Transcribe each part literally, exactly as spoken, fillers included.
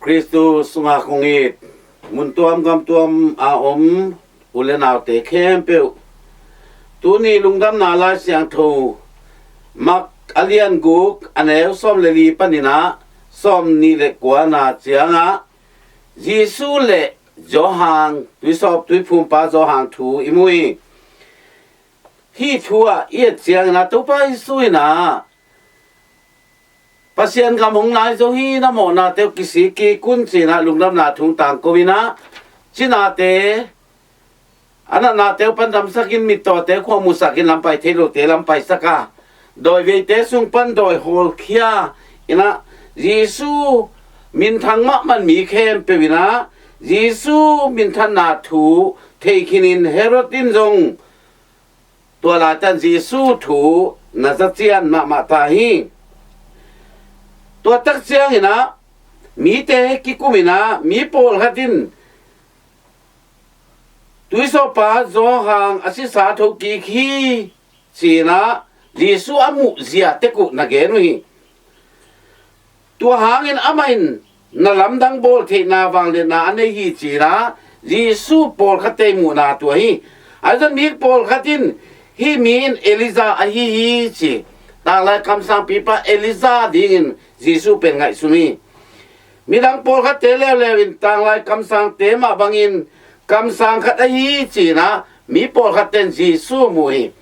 Khristu sungah kong it, mun tuam gam tuam a om u le naute khempeuh, tuni lungdamna Lai Siangtho Mak a lian guk, a neu sawm le li panin ah sawm nih le kuana ciangah Jesu le Johan, tuisawp tuiphumpa Johan thu i mu hi. Hih thu ah i et ciangin ah Topa Jesu in ah Pasian gam hong nai zo hi, na mawhnate uh kisik kik un ci-in ah lungdamna thu tangko in ah, cinate, a natnate uh pan damsak in, mittawte uh khuamusak in, lampai thei lote lampaisak a, dawi veite sung pan dawi hawlkhia in ah, Jesu minthang mahmah mi khempeuh in ah Jesu minthanna thu thei khinin Herod in zong tua laitan Jesu thu na za cian mahmah ta hi. Tua tak ciangin ah mite kikum in ah, mi pawlkhat in tuisawppa Johan a sisa thokik hi ci-in ah Jesu a muhzia tek uh na gen uh hi. Tua hangin amah in na lamdang bawl theihna vangliatna a nei hi ci-in ah Jesu pawlkhatte muhna tua hi. Ahi zongin mi pawlkhat in, "Hih mi in Elijah ahi hi," ci. Tanglai kamsangpipa Elijah dingin Jesu pen ngaihsun hi. Midang pawlkhatte leuleu in tanglai kamsangte mah bangin kamsang khat ahi hi ci-in ah mi pawlkhatte in Jesu mu hi.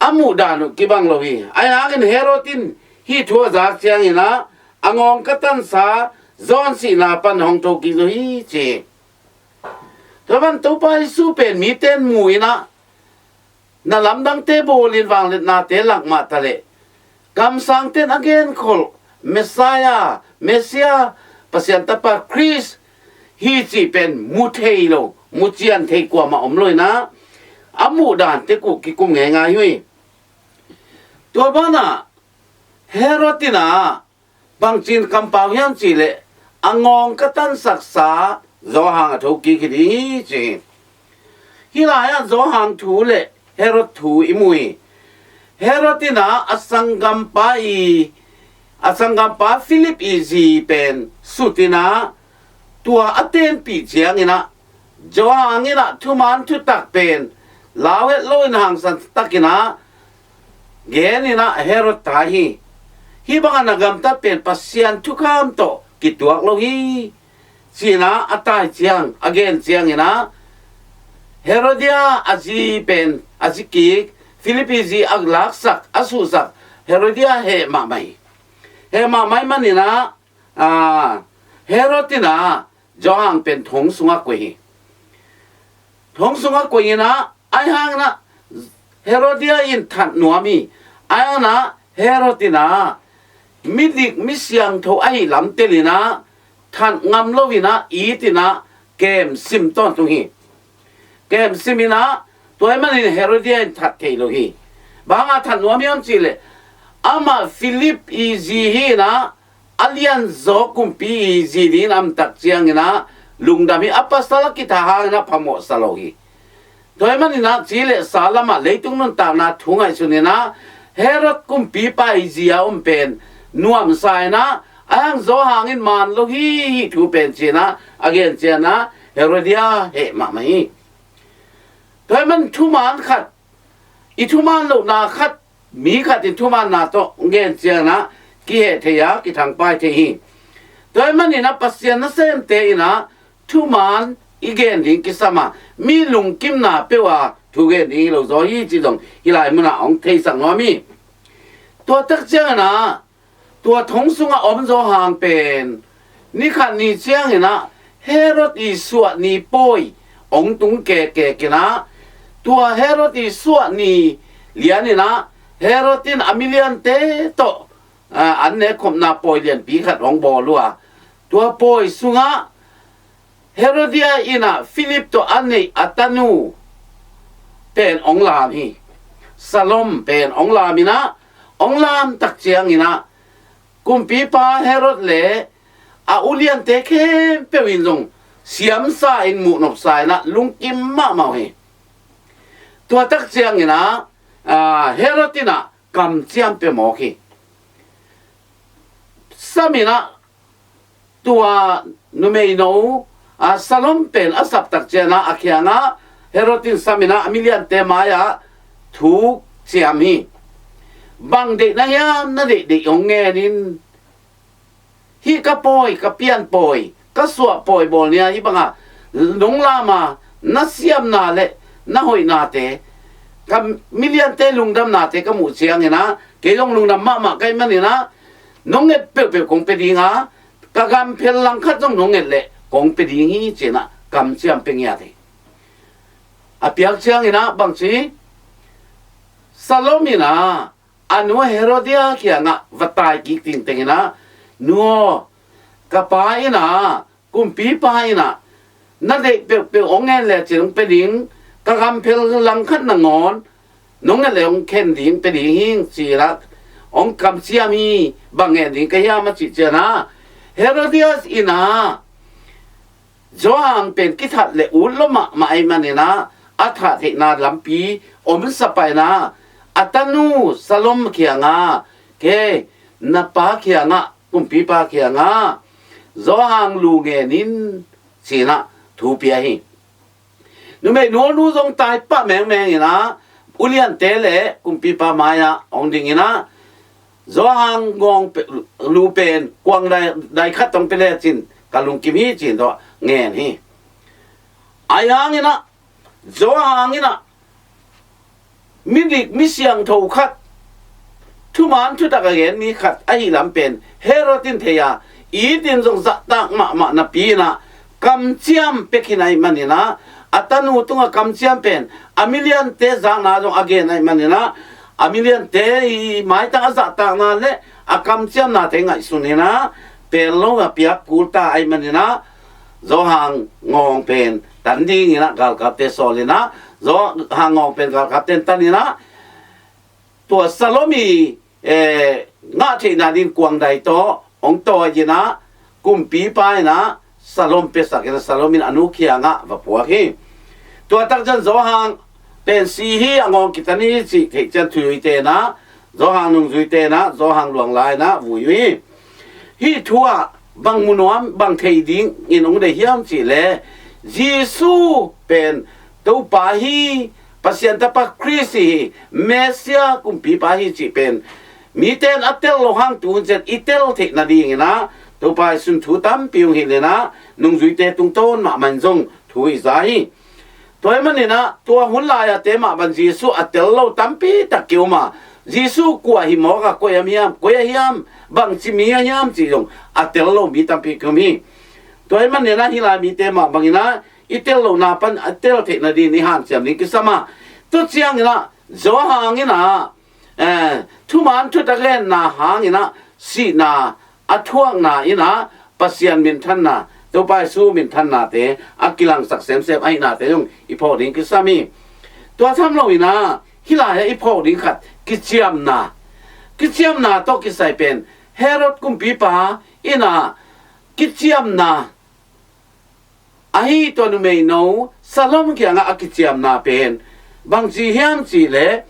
A muhdan uh kibang lo hi. Ahi hangin Herod in hih thu a zak ciangin ah, "A ngawng ka tansa John sihna pan hong thokik zo hi," ci hi. Tua pan Topa Jesu pen mite in mu in ah, na lamdangte bawl in, vangliatnate lak mah taleh, kamsangte in a genkholh Messiah, Messiah, Pasian Tapa Khrist hi cih pen mu thei lo, mu cian thei kuamah om lo in ah, a muhdan tek uh kikum ngeingai hi. Tua banah Herod in ah bangci in kampau hiam cih leh, "A ngawng ka tansaksa Johan a thokik hi ding hi," ci hi. Hih lai-ah Johan thu le Herod thu i mu hi. Herod in ah a sanggampa i, a sanggampa Philip i zi pen sut in ah, tua a tenpih ciangin ah, Johan in ah thuman thutak pen lau het lo in hangsan takin ah gen in ah Herod tai hi. Hih bangah na gamtat pen Pasian thukham tawh kituak lo hi, ci-in ah a tai ciang, a gen ciangin ah, Herodia a zi pen, a zi kik, Philip i zi a laksak, a suhsak Herodia heh mahmah hi. Heh mahmah ahih manin ah, ah, Herod in ah Johan pen thong sungah koih hi. Thong sungah koih in ah, ahi hangin ah Herodia in that nuam hi. Ahi hangin ah Herod in ah midik misiangtho ahih lam tel in ah that ngam lo in ah, it in ah kem sim tawntung hi. Kem sim in ah, tua ahih manin Herodia in that thei lo hi. Bang hangah that nuam hiam cih leh, amah Philip i zi hi in ah, a lianzaw kumpi i zi dingin a om tak ciangin ah lungdam hi. A pasal a kitha hangin ah phamawhsa lo hi. Tua ahih manin ah ci le sa lamah leitung nuntakna thu ngaihsun in ah, Herod kumpipa i zi a om pen nuamsa in ah, ahi hang Johan in man lo hi, hih thu pen ci-in ah a gen ciangin ah Herodia heh mahmah hi. Tua ahih manin thuman khat, i thuman lohna khat, mi khat in thumanna tawh gen ciangin ah kiheh thei a, kithangpai thei hi. Tua ahih manin ah Pasian nasemte in ah thuman i gen ding kisam a, mi lungkimna peuh a thu gen ding hi lo zaw hi cih zong hih lai munah hong theisak nuam hi. Tua tak ciangin ah, tua thong sungah om Johan pen, ni khat ni ciangin ah Herod i suah ni pawi hong tung kekek in ah, tua Herod i suah ni lian in ah Herod in a miliante tawh, ah, an nekkhopna pawi lianpi khat hong bawl uh a, tua pawi sungah Herodia in ah Philip tawh a neih a tanu pen hong lam hi. Salome pen hong lam in ah, hong lam tak ciangin ah kumpipa Herod le a uliante khempeuh in zong siamsa in, muhnopsa in ah lungkim mahmah uh hi. Tua tak ciangin ah, ah, Herod in ah kamciam pia mawk hi. Sam in ah Tua numeino a Salome pen a sap tak ciangin ah a kiangah Herod in sam in ah a miliante mai-ah thu ciam hi. Bang deih na hiam, na deihdeih hong ngen in. Hih ka pawi, ka pianpawi, ka suahpawi bawl ni-a hih banga nong lam a na siamna le na hoihnate, ka miliante lungdamnate ka muh ciangin ah kei zong lungdam mahmah ka hih manin ah nong nget peuhpeuh kong pia ding a, ka gamphel langkhat zong nong nget leh kong pia ding hi, ci-in ah kamciam pia ngiat hi. A piak ciangin ah bangci, Salome in ah a nu Herodia kiangah va tai kik tengteng in ah, "Nu aw, ka pa in ah, kumpipa in ah na deih peuhpeuh hong ngen lecin hong pia ding, ka gamphel langkhat nangawn nong nget leh hong khen ding, pia ding hi," ci-in ah hong kamciam hi. "Bang ngen ding ka hiam?" a cih ciangin ah Herodias in ah Johan pen kithat le ut lo mahmah ahih manin ah a thah theihna lampi om sa pah in ah a tanu Salome kiangah, "Kei, na pa kiangah, kumpipa kiangah Johan lu ngen in," ci-in ah thu pia hi. Numei nualnu zong tai pah mengmeng in ah uliante le kumpipa mai-ah hong ding in ah, "Johan ngawng pe-, lu pen kuang dai, dai khat hong pia lecin ka lungkim hi," ci-in tawh ngen hi. Ahi hangin ah Johan in ah midik misiangtho khat, thuman thutak a gen mi khat ahih lam pen Herod in thei a, it in zong zahtak mahmah napi in ah kamciam pia khin ahih manin ah a tanu tungah kamciam pen a miliante zakna zong a gen ahih manin ah a miliante i maitang a zahtakna le a kamciamnate ngaihsun in ah pel lo a piak kul ta ahih manin ah Johan ngawng pen tan dingin ah galkapte sawl in ah, Johan ngawng pen galkapte in tan in ah, tua Salome, eh, ngah theihna dingin kuang dai tawh hong tawi in ah, kumpipa in ah Salome piasak in ah Salome in a nu kiangah va puak hi. Tua tak ciang Johan pen si hi, a ngawng kitan hi cih theih ciang thuzuite in ah, Johan nungzuite in ah, Johan luang lai in ah vui uh hi. Hih thu ah bang mu nuam, bang thei dingin hong deih hiam cih leh, Jesu pen Topa hi, Pasian Tapa Khrist hi, Messiah kumpipa hi cih pen mite in a tel loh hang tu hun ciang i tel theih nadingin ah Topa Jesu in thu tampi hong hilh in ah nungzuite tungtawn mahmah in zong thu i za hi. Tua ahih manin ah tua hun lai-ate mah bang Jesu a tel lo tampi tak ki-om a, Jesu kua hi mawk a, koi a hiam, koi a hiam, bangci mi a hiam cih zong a tel lo mi tampi ki-om hi. Tua ahih manin ah hih lai mite mah bangin ah i tel lohna pan a tel theih nadingin i hanciam ding kisam a, tua ciangin ah Johan in ah, eh, thuman thutak a genna hangin ah sihna a thuakna in ah Pasian minthanna, Topa Jesu minthannate a kilangsak semsem ahihnate zong i phawk ding kisam hi. Tua tham lo in ah hih lai-ah i phawk ding khat kiciamna, kiciamna tawh kisai pen Herod kumpipa in ah kiciamna ahi tua numeino Salome kiangah a kiciamna pen bangci hiam cih leh,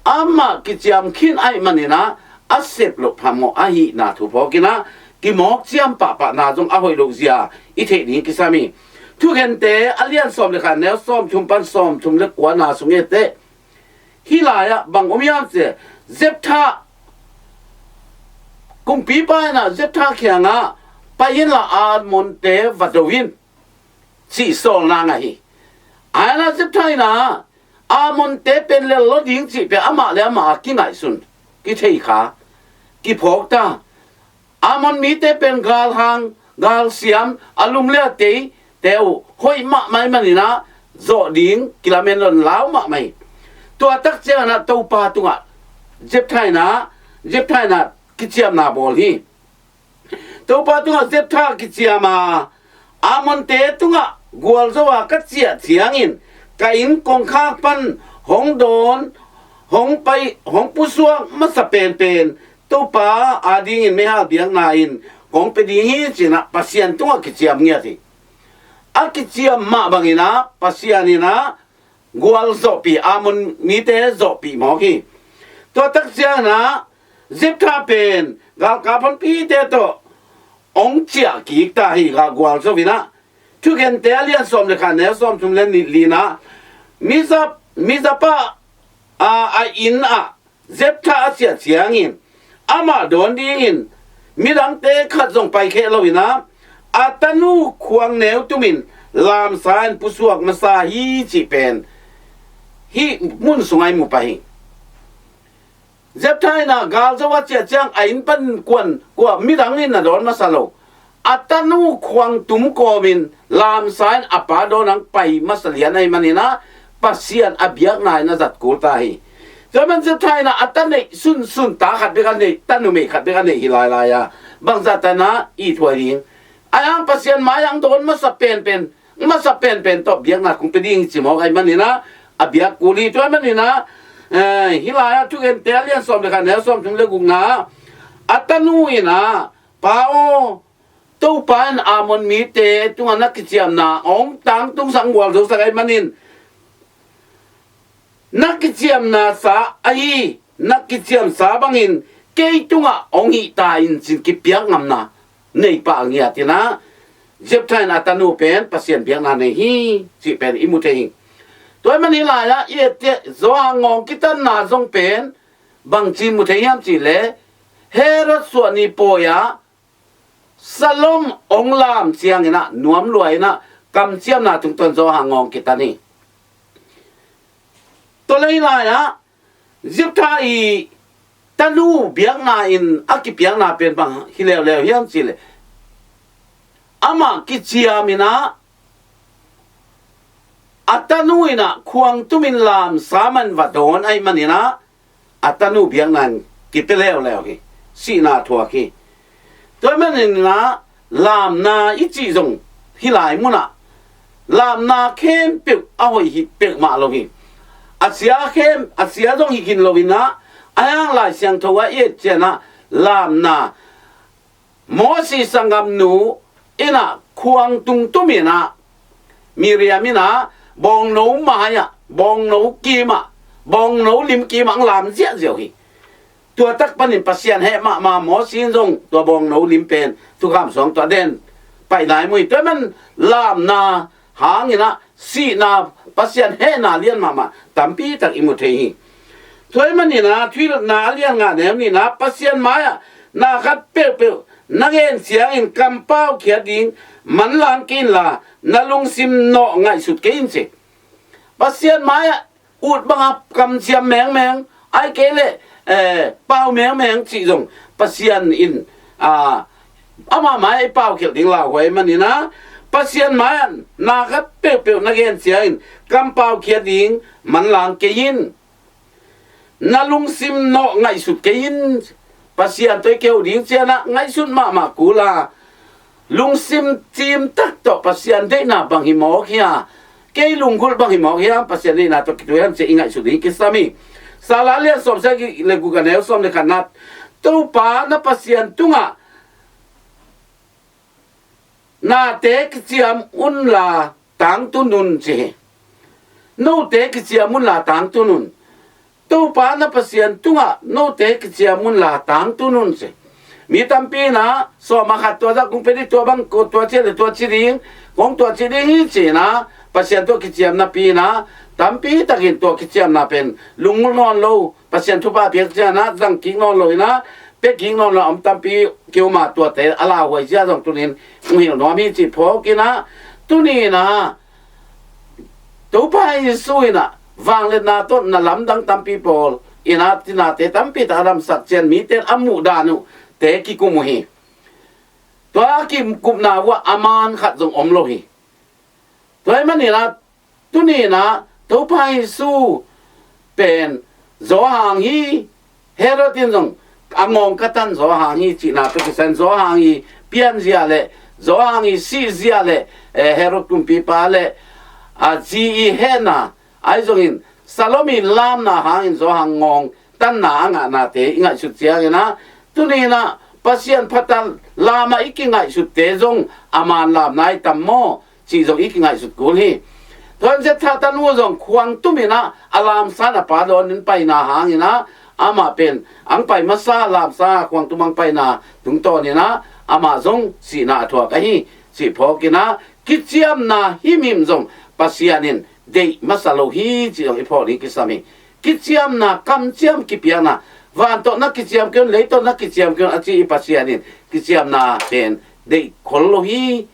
amah kiciam khin ahih manin ah a sep loh phamawh ahihna thu phawk in ah kimawk ciam pahpahna zong a hoih loh zia i theih ding kisam hi. Thukhente a lian sawm le khat, neu sawmthum pan sawmthum le kuana sung et teh, hih lai-ah bang om hiam cih leh, Jephthah, kumpipa in ah Jephthah kiangah pai inla Ammonte va do in, cih sawlna ngah hi. Ahi hang Jephthah in ah Ammonte pen lel lo ding cih pen amah le amah a kingaihsun, kithei kha, kiphawk ta. Ammon mite pen galhang, galsiam, a lum le a teite uh hoih mahmah ahih manin ah zawh ding kilamen lo in lau mahmah hi. Tua tak ciangin ah Topa tungah Jephthah in ah, Jephthah in ah kiciamna bawl hi. Topa tungah Jephthah kiciam a, Ammonte tungah gualzo a ka ciah ciangin ka inn kongkhak pan hong dawn, hong pai, hong pusuak masa penpen Topa adingin meihal biakna in kong pia ding hi, ci-in ah Pasian tungah kiciam ngiat hi. A kiciam mah bangin ah Pasian in ah gualzawhpih, Ammon mite zawhpih mawk hi. Tua tak ciangin ah Jephthah pen galkap honpite tawh hong ciah kik ta hi. Gualzo in ah, Thugente a lian sawm le khat, neu sawmthum le li-, li-na, Mizap-, Mizapa, a, a inn ah Jephthah a ciah ciangin, amah dawn dingin midangte khat zong paikheh lo in ah, a tanu khuang neu tumin lamsa in pusuak masa hi cih pen hih mun sungah i mu pah hi. Jephthah in ah galzo a ciah ciang a inn pan kuan, kua midang in na dawn masa lo. A tanu khuang tum kawmin lamsa in a pa dawn ang pai masa lian ahih manin ah, Pasian a biakna in a zat kul ta hi. Tua man Jephthah in ah a ta neih sunsun, ta khat bek a neih, ta numei khat bek a neih hi lailai a, bangzah ta in ah i thuai ding? Ahi hang Pasian mai-ah ang dawn masa penpen, masa penpen tawh biakna kong pia ding hi ci mawk ahih manin ah, a biak kul hi. Tua ahih manin ah, eh, hih lai-ah Thugente a lian sawm le khat, neu sawmthum le gukna, a tanu in ah, Pa aw, Topa in Ammon mite tungah na kiciamna hong tangtungsak, gualzosak ahih manin, na kiciamna sa ahi, na kiciamsa bangin kei tungah hong hih ta in, ci-in kipiak ngamna nei pah a ngiat in ah, Jephthah in a tanu pen Pasian biakna nei hi cih pen i mu thei hi. Tua ahih manin hih lai-ah i et ciang Johan ngawng kitanna zong pen bangci mu thei hiam cih leh, Herod suahni pawi-ah Salome hong lam ciangin ah nuam lua in ah, kamciamna tungtawn Johan ngawng kitan hi. Tua leh hih lai-ah Jephthah i tanu biakna in a kipiakna pen bang hi leuleu hiam cih leh, amah kiciam in ah, a tanu in ah khuang tumin lamsa man va dawn ahih manin ah, a tanu biakna in kipia leuleu hi. Sihna thuak hi. Tua ahih manin ah, lamna i cih zong hih lai munah lamna khempeuh a hoih hi peuhmah lo hi. A sia khem, a sia zong hi khin lo in ah, ahi hang Lai Siangtho ah i et ciang ah, lamna Moses sanggamnu in ah khuang tung tum in ah, Miriam in ah bawngno mai-ah, bawngno kim ah, bawngno lim kim ah ang lam ziahziah uh hi. Tua tak panin Pasian heh mahmah Moses in zong tua bawngno lim pen thukham sung tawh a den pai lai mu hi. Tua ahih man lamna hangin ah sihna, Pasian hehna lian mahmah tampi tak i mu thei hi. Tua ahih manin ah Thuhilhna a lian nga, neu nihna, Pasian mai-ah na khat peuhpeuh na gen ciangin kampau khiat ding manlang kei inla, na lungsim nawh ngaihsut kei in, ci. Pasian mai-ah ut banga kamciam mengmeng, ahih kei leh, eh, pau mengmeng cih zong Pasian in, ah, amah mai-ah i paukhialh ding lauhuai ahih manin ah, Pasian mai-ah na khat peuhpeuh na gen ciangin kampau khiat ding manlang kei in. Na lungsim nawh ngaihsut kei in. Pasian tawh i kihou ding ciang ah ngaihsut mahmah kul a, lungsim cimtak tawh Pasian deihna bang hi mawk hia, kei lunggulh bang hi mawk hiam, Pasian deihna tawh kithuah hiam ci-a i ngaihsut ding kisam hi. Salah lian sawm sia le guk, a neu sawm le khatna, Topa na Pasian tungah nate kiciam unla tangtun un, ci hi. Note kiciam unla tangtun un. Topa na Pasian tungah note kiciam unla tangtun un, ci. Mi tampi in ah sawm ah khat tua zah kong pia ding, tua bang ko tua ci le tua ci ding, kong tua ci ding hi ci-in ah Pasian tungah kiciam napi in ah, tampi takin tua kiciamna pen lunggulh nawn lo, Pasian thupha piak ciang ah zang kik nawn lo in ah, pia kik nawn lo a om tampi ki-om a, tuate a lauhuai zia zong tuni-in hong hilh nuam hi cih phawk in ah, tuni in ah Topa Jesu in ah vangliatna tawh na lamdang tampi pawl in ah, tinate tampi tak a damsak ciang mite in a muh dan uh te kikum uh hi. Tua a kikupna uh ah a man khat zong om lo hi. Tua ahih manin ah tuni in ah Topa Jesu pen Johan hi, Herod in zong a ngawng ka tan Johan hi cihna tawh kisai-in Johan hi pianzia le, Johan hi sihzia le, eh, Herod kumpipa le a zi i hehna, ahi zongin Salome lamna hangin Johan ngawng tanna a ngahnate i ngaihsut ciangin ah, tuni in ah Pasian phatal lam ah i kingaihsutte zong a man lamna hi tam maw, cih zong i kingaihsut kul hi. Tua in Jephthah tanu zong khuang tum in ah a lamsa in a pa dawn in paina hangin ah, amah pen ang pai masa, lamsa khuang tum ang paina tungtawn in ah amah zong sihna a thuak ahi cih phawk in ah, kiciamna himhim zong Pasian in deih masa lo hi cih zong i phawk ding kisam hi. Kiciamna, kamciam kipiakna, van tawh na kiciam kei un, lei tawh na kiciam kei un a ci i Pasian in kiciamna pen deih khol lo hi.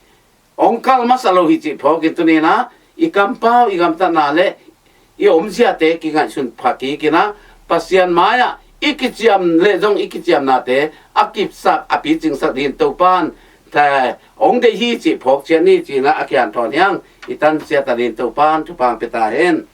Hong kal masa lo hi cih phawk in tuni in ah, i kampau, i gamtatna le i omziate kingaihsun pha kik in ah, Pasian mai-ah i kiciam le zong i kiciamnate a kipsak, a picingsak dingin Topan hong deih hi cih phawk ciat ni ci in ah a kian thawn hiang i tan ciat a dingin Topan thupha hong pia ta hen.